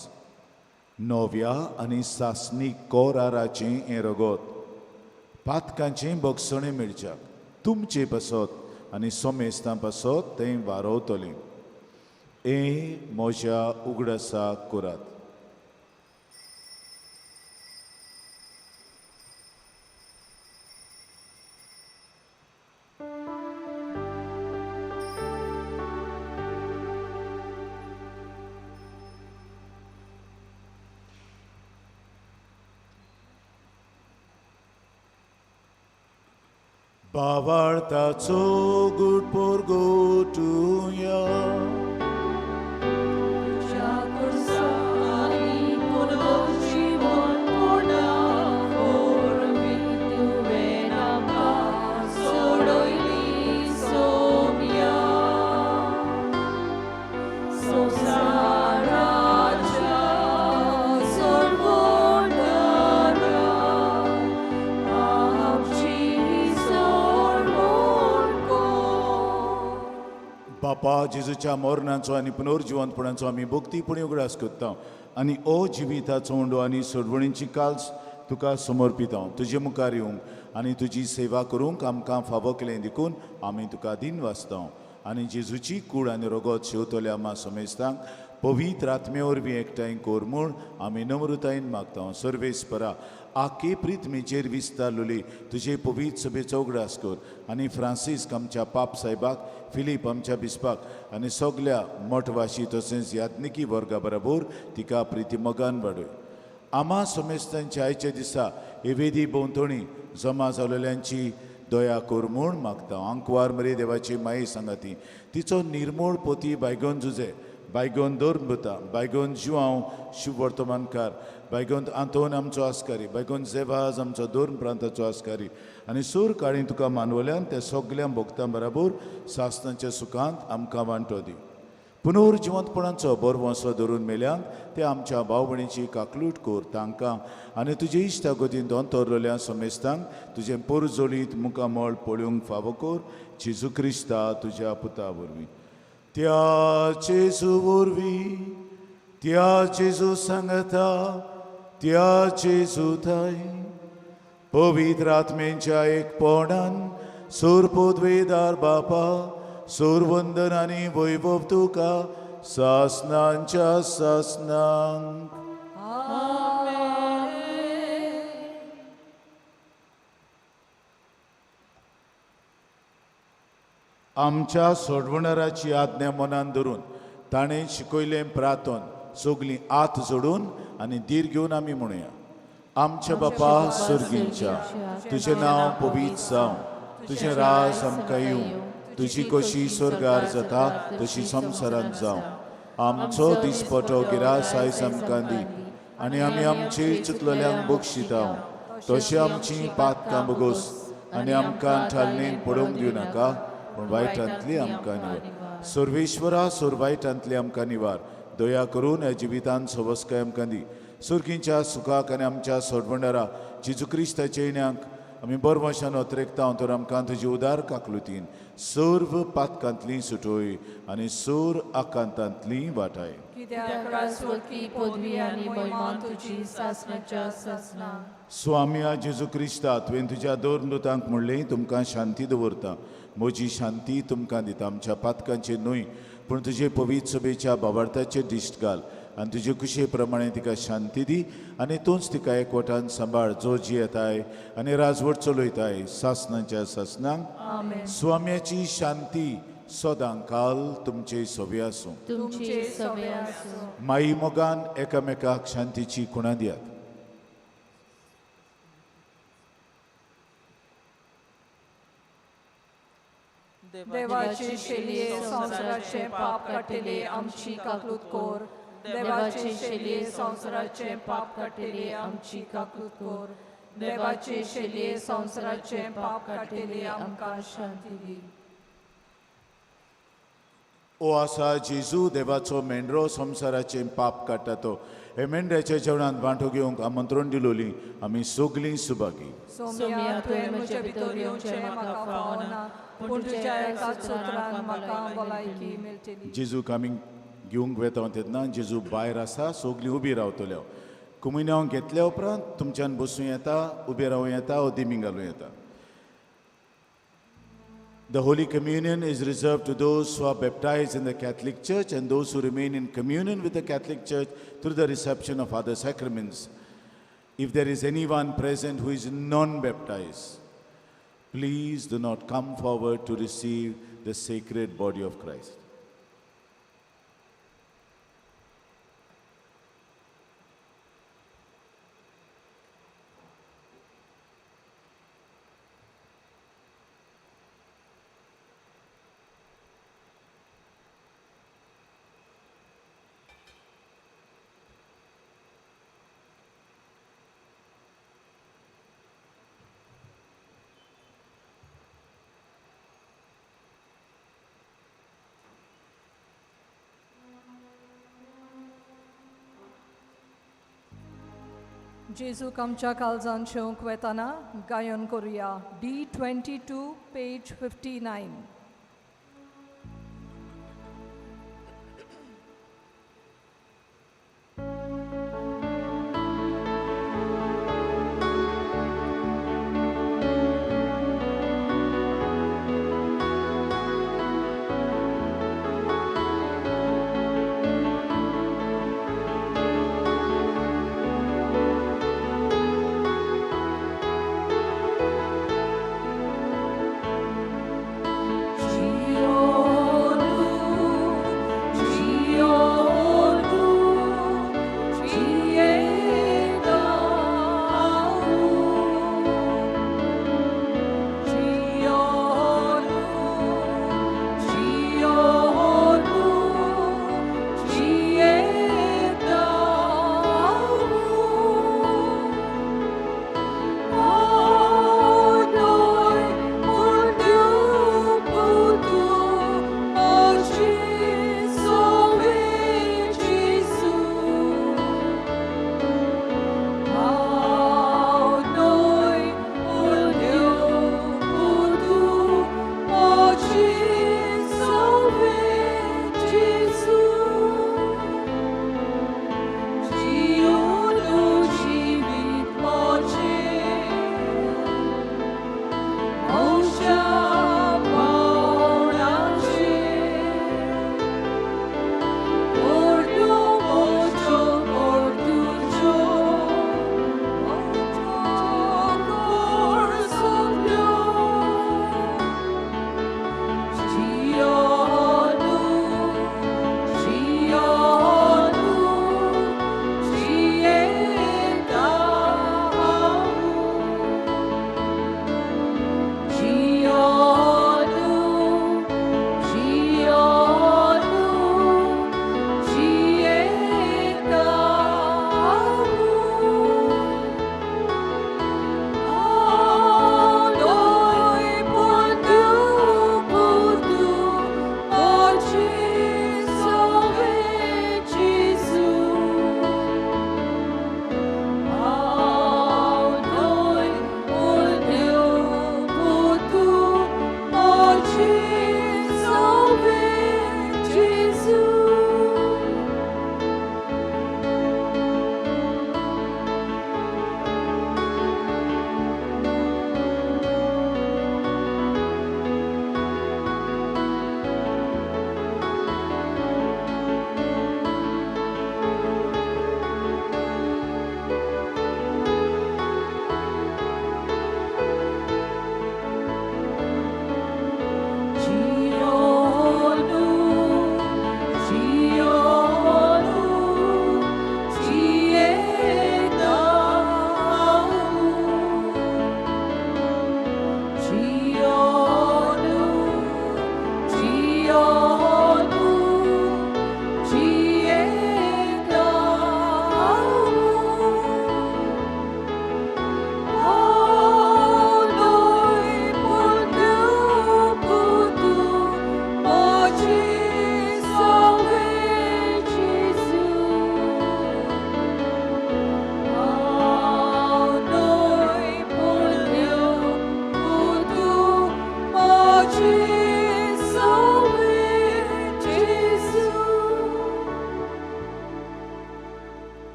नव्या आनी सासणीक कोराराचें हें रगत, पातकांचें भोगसणें मेळच्याक तुमचे पासत आनी सोमेस्तां पासत तें वारवतलें. हें म्हज्या उगडासाक करात. बावाळताचो गुट पोरगोटुया. बापा जेजूच्या मरणाचो आनी पुनर्जिवंतपणाचो आमी भक्तीपणी उगडास करता आनी ओ जिविताचो उंडो आनी सोडवणीची काल्स तुका समर्पिता. तुजे मुखार येवंक आनी तुजी सेवा करूंक आमकां फावो केलें देखून आमी तुका दिन वाचता आनी जेजूची कूड आनी रगत शेवतल्या आमा समेस्तांक पवित्र आत्मे वरवीं एकठांय कर म्हूण आमी नम्रतायेन मागता. सर्वेस्परा आखे प्रिथमीचेर विस्तारलेली तुजे पवित्र सभेचो उगडास कर आनी फ्रांसीस्क आमच्या पाप साहेबाक, फिलीप आमच्या बिस्पाक आनी सगल्या मठवाशी तशेंच याज्ञिकी वर्गा बरोबर तिका प्रितीमोगान वाडय. आमा समेस्तांच्या आयच्या दिसा हे वेदी भोंवतणी जमा जालेल्यांची दया कर म्हूण मागता. आंकवार मरे देवाची माई सांगाती तिचो निर्मोळ पोती बायगोन जुजे, बायगोन दोरमृता, बायगोन जुआंव शुभवर्तमानकार, बायगोन आंतोन आमचो आस्कारी, बायगोन जेवाज आमचो दोन प्रांताचो आस्कारी आनी सूर काळी तुका मानवल्यान त्या सगल्या भोगतां बराबर सासनाच्या सुखांत आमकां वांटो दी. पुनर्जिवंतपणाचो बरवंसो धरून मेल्यांक ते आमच्या भाव भयणीची काकलूट कर तांकां आनी तुजे इश्टागतीन दोंतरलेल्या समेस्तांक तुजें पोरजोळीत मुखामळ पळोवंक फावो कर. जेजू क्रिस्ता तुज्या पुता वरवीं. त्या जेजू वरवीं, त्या जेजू सांगता, त्या जेजू थाय पवित्र आत्मेच्या एकपणान सूर पदवेदार बापा सुरवंदन आनी वैभव तुका सासनांच्या सासनांक. आमच्या सोडवणाराची आज्ञा मनान धरून ताणें शिकयलें प्रार्थन सगलीं हात जोडून आनी धीर घेवन आमी म्हणुया. आमच्या बापा सर्गींच्या, तुजें नांव पवित्र जावं, तुजें राज आमकां येवं, तुजी कशी स्वर्गार जाता तशी संवसारांत जावं. आमचो दिसपटो गिरास आयज आमकां दी आनी आमी आमचे चुकलेल्यांक बक्षिता तशी आमची पातकां बगोस आनी आमकां ठालणेन पडोवंक दिवं नाका, पूण वायटांतली आमकां निवार. सर्वेश्वरा सोर वायटांतली आमकां निवार. दया करून ह्या जिवितांत सवस्काय आमकां दी. सुर्गींच्या सुखाक आनी आमच्या सोडवणारा जेजू क्रिस्ताच्या येण्याक आमी बरवशान अत्रेकता तर आमकां तुजी उदार काकलुतीन सर्व पातकांतली सुटोय आनी सूर आकांतांतली वाटाय. स्वाम्या जेजू क्रिस्ता, तुवें तुज्या दोन दुतांक म्हणलें तुमकां शांती दवरता, म्हजी शांती तुमकां दिता. आमच्या पातकांचे न्हय पूण तुजे पवित्र सभेच्या बाबार्थाचेर दिश्ट घाल आनी तुजे कुशे प्रमाणे तिका शांती दी आनी तूंच तिका एकवटान सांबाळ जो जियेताय आनी राजवट चलयताय सासनाच्या सासनांक. स्वाम्याची शांती सदां काल तुमचे सोबे आसूं. माई मोगान एकामेकाक शांतीची खुणा दियात. देवाचे शेलये संवसाराचे पाप काडटले आमची काकलूत कोर. देवाचे शेलये संवसाराचे पाप काडटले आमची काकलूत कोर. देवाचे शेलये संवसाराचे पाप काडटले आमकां शांती दी. ओ आसा जेजू देवाचो मेंढरो संवसाराचें पाप काडटा तो हे मेंढऱ्याच्या जेवणांत वांटो घेवंक आमंत्रण दिलोली आमी सगलीं सुभागी. सोम्या, तुवें म्हजे भितर येवचें म्हाका फावना, पूण तुज्या एकाच उतरान म्हाका भलायकी मेळटली. जेजूक आमी घेवंक वेता तेन्ना जेजू भायर आसा, सगलीं उबी रावतल्यो. कुमिन्यांव घेतल्या उपरांत तुमच्यान बसूं येता, उबें रावूं येता ओ दिमी घालूं येता. The Holy Communion is reserved to those who are baptized in the Catholic Church and those who remain in communion with the Catholic Church through the reception of other sacraments. If there is anyone present who is non-baptized, please do not come forward to receive the sacred body of Christ. जेजूक आमच्या काळजान शेवंक वेताना गायन करुया. D 22 page 59.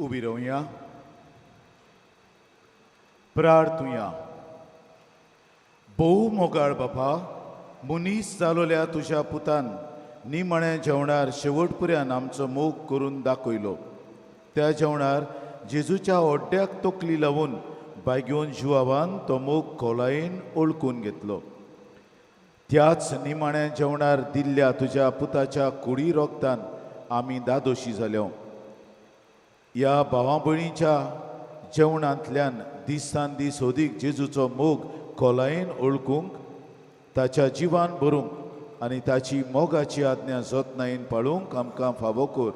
उबी रावया, प्रार्थुया. भोव मोगाळ बापा, मनीस जालोल्या तुज्या पुतान निमण्या जेवणार शेवटपुऱ्यान आमचो मोग करून दाखयलो. त्या जेवणार जेजूच्या ओड्ड्याक तकली लावून बायगेवन जुवावान तो मोग खोलायेन ओळखून घेतलो. त्याच निमाण्या जेवणार दिल्ल्या तुज्या पुताच्या कुडी रोगतान आमी दादोशी जाल्यो. ह्या भावा भयणीच्या जेवणांतल्यान दिसान दीस अदीक जेजूचो मोग खोलायेन ओळखूंक, ताच्या जिवान भरूंक आनी ताची मोगाची आज्ञा जतनायेन पाळूंक आमकां फावो कर.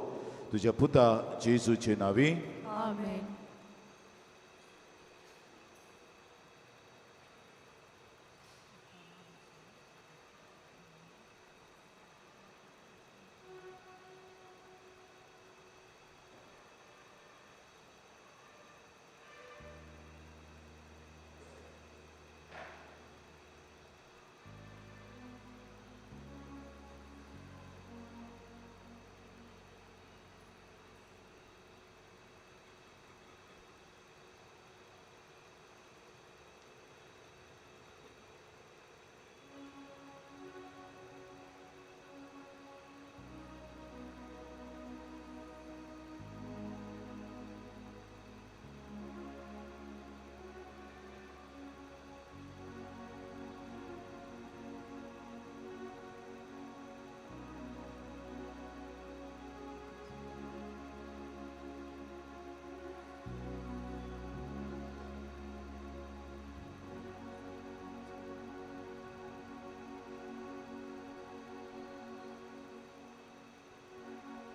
तुज्या पुता जेजूचे नांवी आमेन.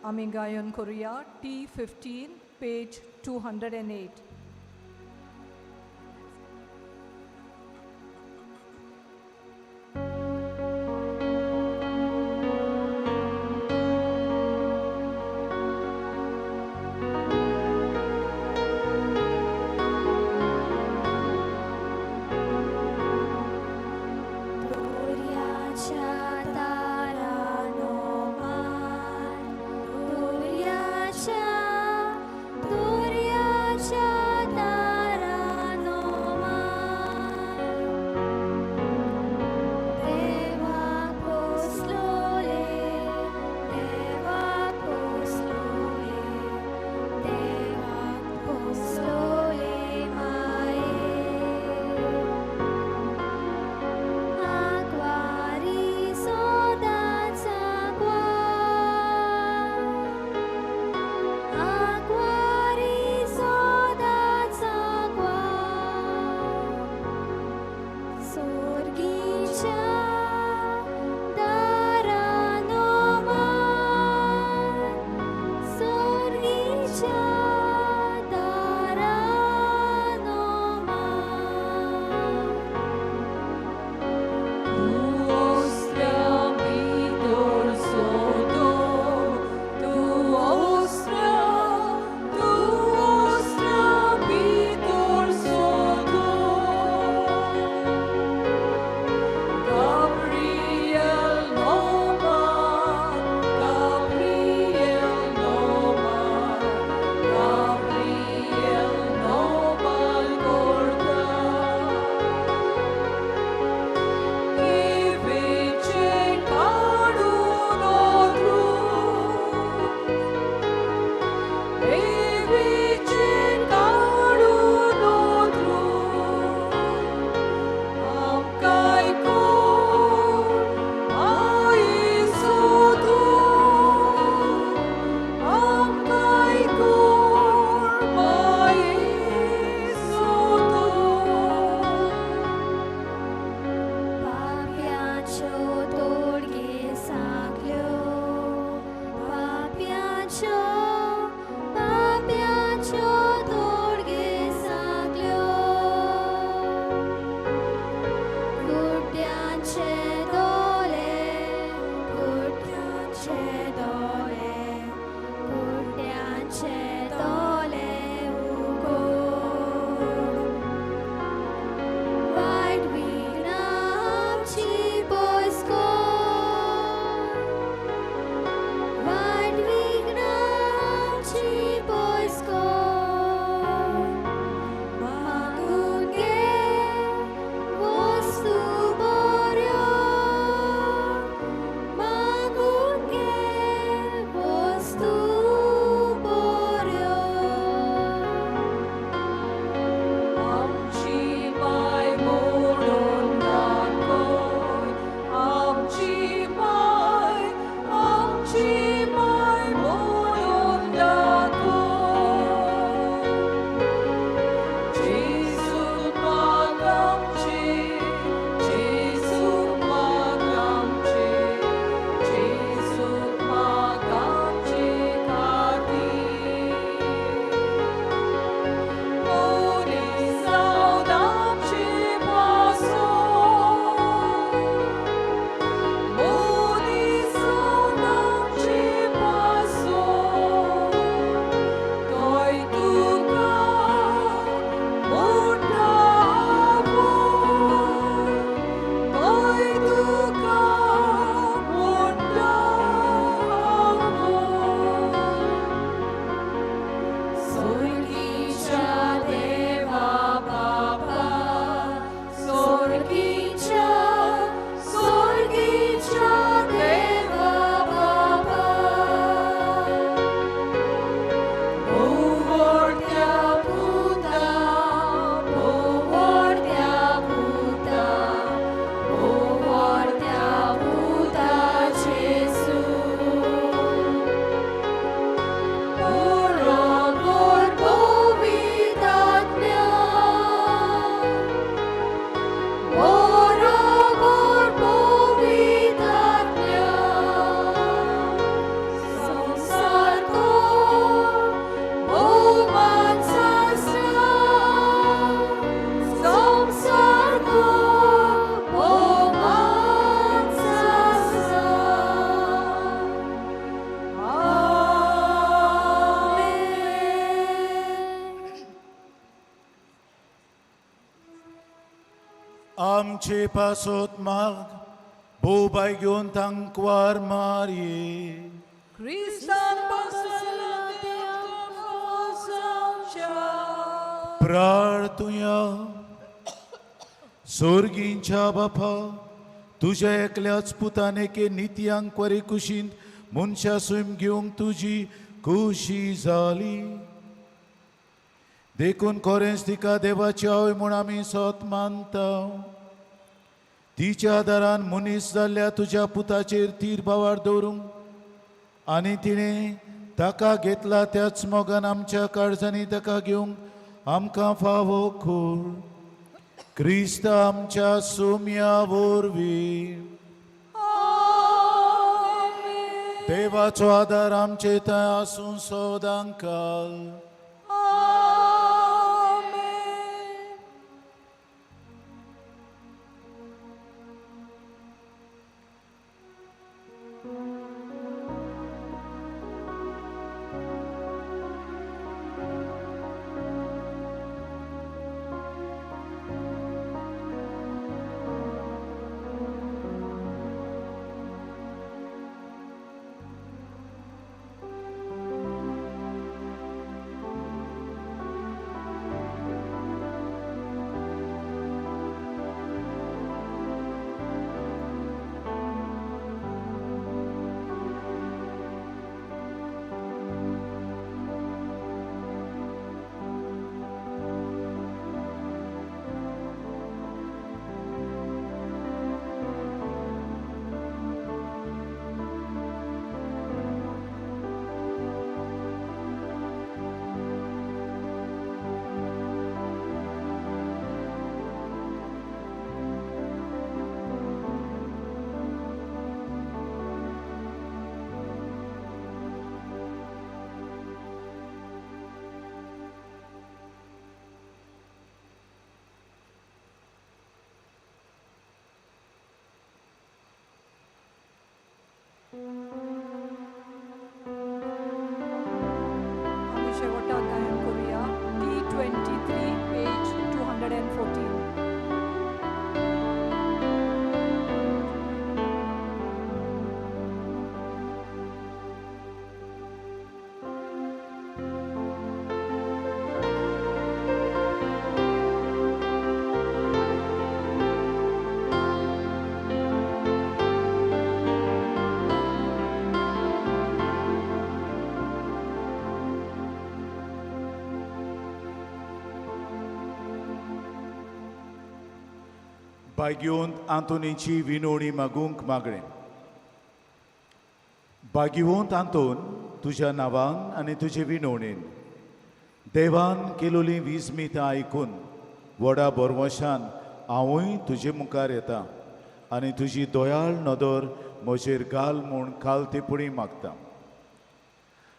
आमी गायन करुया T15 page 208. Gloria, Gloria, माय, आमची माय म्हणून दाखय. जेजू माग आमचे, जेजू माग आमचे, जेजू माग आमचे खातीर. मनीस जावन आमचे पासून, मनीस जावन आमचे पासून, तोय तुका म्हणटा आवय, तोय तुका म्हणटा आवय. सोर्गीच्या देवा बापा, सोर्गीच्या, सोर्गीच्या देवा बापा, भोंवड्या पुता, भोंवड्या पुता, भोंवड्या पुता जेजू. बरोबर पवित्र, बरोबर पवित्र, संसार को भोवमान सासरा, संसार को भोवमान सासरा. आमेन. आमचे पासत माग भोव घेवन तांकवार मारये. क्रिस्तान बसला ते आमकां जावच्या. प्रार्थुया. सोर्गींच्या बापा, तुज्या एकल्याच पुतान एके नित्यांक वरी कुशींत मनशा सैम घेवंक तुजी खुशी जाली, देखून खरेंच तिका देवाची आवय म्हूण आमी सत मानता. तिच्या आदारान मनीस जाल्ल्या तुज्या पुताचेर तीर भावार दवरूंक आनी तिणें ताका घेतला त्याच मोगान आमच्या काळजांनी ताका घेवंक आमकां फावो खूर, क्रिस्त आमच्या सुम्या वरवीं. आमेन. देवाचो आदार आमचे थंय आसूं सदां काल. आमेन. आमी शेवटाक गायन करुया D 23 page 214. भाग्योंत आंतोनीची विनवणी मागूंक मागणें. भाग्यवंत आंतोन, तुज्या नांवान आनी तुजे विनवणेन देवान केलोली वीज मितां आयकून व्हडा बोरवशान हांवूय तुजे मुखार येता आनी तुजी दयाळ नदर म्हजेर घाल म्हूण खालतेपणी मागता.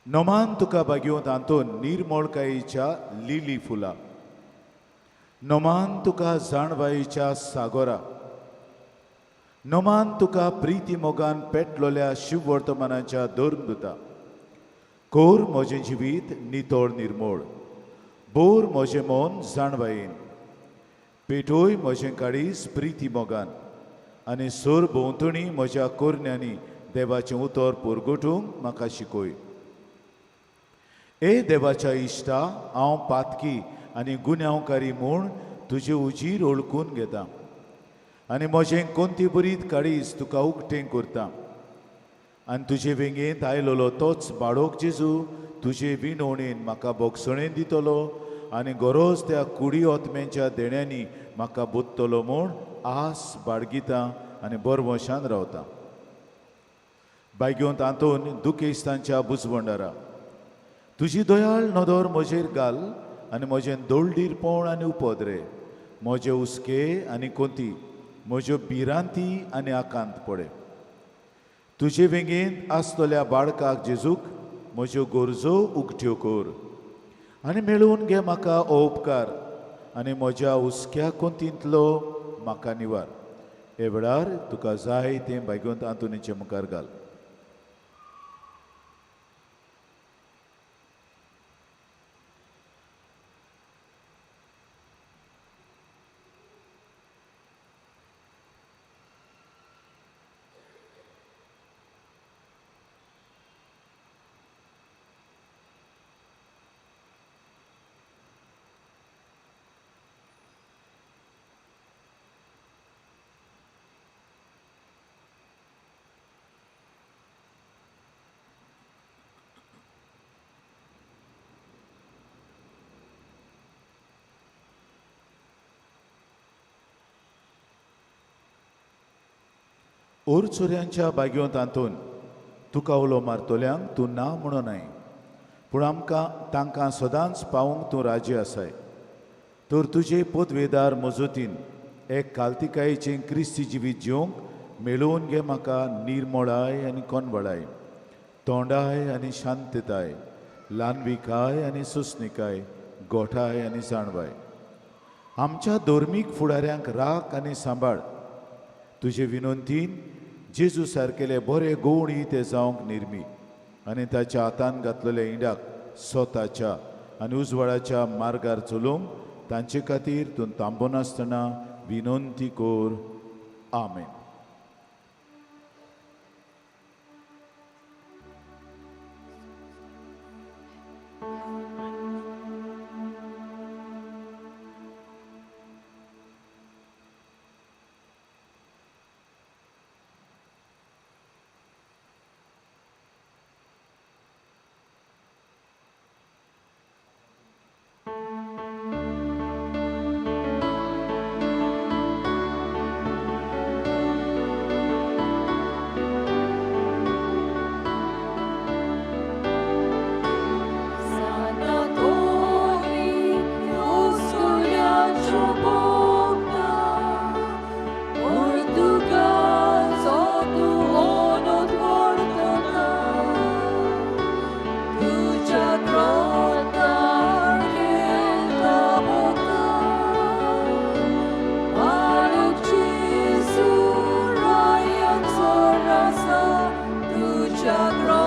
नमान तुका भाग्यवंत आंतोन निर्मळकायेच्या लिली फुलां, नमान तुका जाणवायेच्या सागोरा, नमान तुका प्रिती मोगान पेटलोल्या शिववर्तमानाच्या धर्मदुता. कोर म्हजें जिवीत नितळ निर्मळ, बोर म्हजें मन जाणवायेन, पेटोय म्हजें काळीज प्रिती मोगान आनी सोर भोंवतणी म्हज्या कोरण्यांनी देवाचें उतर पुरगोटूंक म्हाका शिकय. ए देवाच्या इश्टा, हांव पातकी आनी गुन्यांवकारी म्हूण तुजे उजीर ओळखून घेता आनी म्हजें कोंती बरीत काळीज तुका उकतें करता आनी तुजे वेंगेंत आयलोलो तोच बाळोक जेजू तुजे विनवणेन म्हाका बोगसणेन दितलो आनी गरज त्या कुडी ओतम्यांच्या देण्यांनी म्हाका बोत्तलो म्हूण आस बाळगिता आनी बरवशान रावता. बायगेवंत आंतोन दुखेस्तांच्या बुजवंडारा, तुजी दयाळ नदर म्हजेर घाल आनी म्हजें दोळडीरपण आनी उपद्रे, म्हजे हुस्के आनी कोंती, म्हज्यो भिरांती आनी आकांत पडे. तुजे वेंगेंत आसतल्या बाळकाक जेजूक म्हज्यो गरजो उगट्यो कर आनी मेळोवन घे म्हाका हो उपकार आनी म्हज्या हुस्क्या कोंतींतलो म्हाका निवार. हे वेळार तुका जाय तें भाग्यवंत आंतोनीचे मुखार घाल. ओरचोऱ्यांच्या बागेवंत आंतोन, तुका उलो मारतल्यांक तूं ना म्हणून पूण आमकां तांकां सदांच पावूंक तूं राजी आसाय. तर तुजे पदवेदार मजतीन एक कालतिकायेचें क्रिस्ती जिवीत जिवंक मेळोवन घे म्हाका निर्मळाय आनी कोनवळाय, तोंडाय आनी शांतताय, ल्हानविकाय आनी सुसणिकाय, गोठाय आनी जाणवाय. आमच्या धर्मीक फुडाऱ्यांक राख आनी सांबाळ. तुजे विनंतीन जेजू सारकेले बरे गोवणी ते जावंक निर्मी आनी ताच्या हातान घातलेल्या इंडाक स्वताच्या आनी उजवाडाच्या मार्गार चलोवंक तांचे खातीर तूं थांबनासतना विनंती कर. आमेन. तुझ्या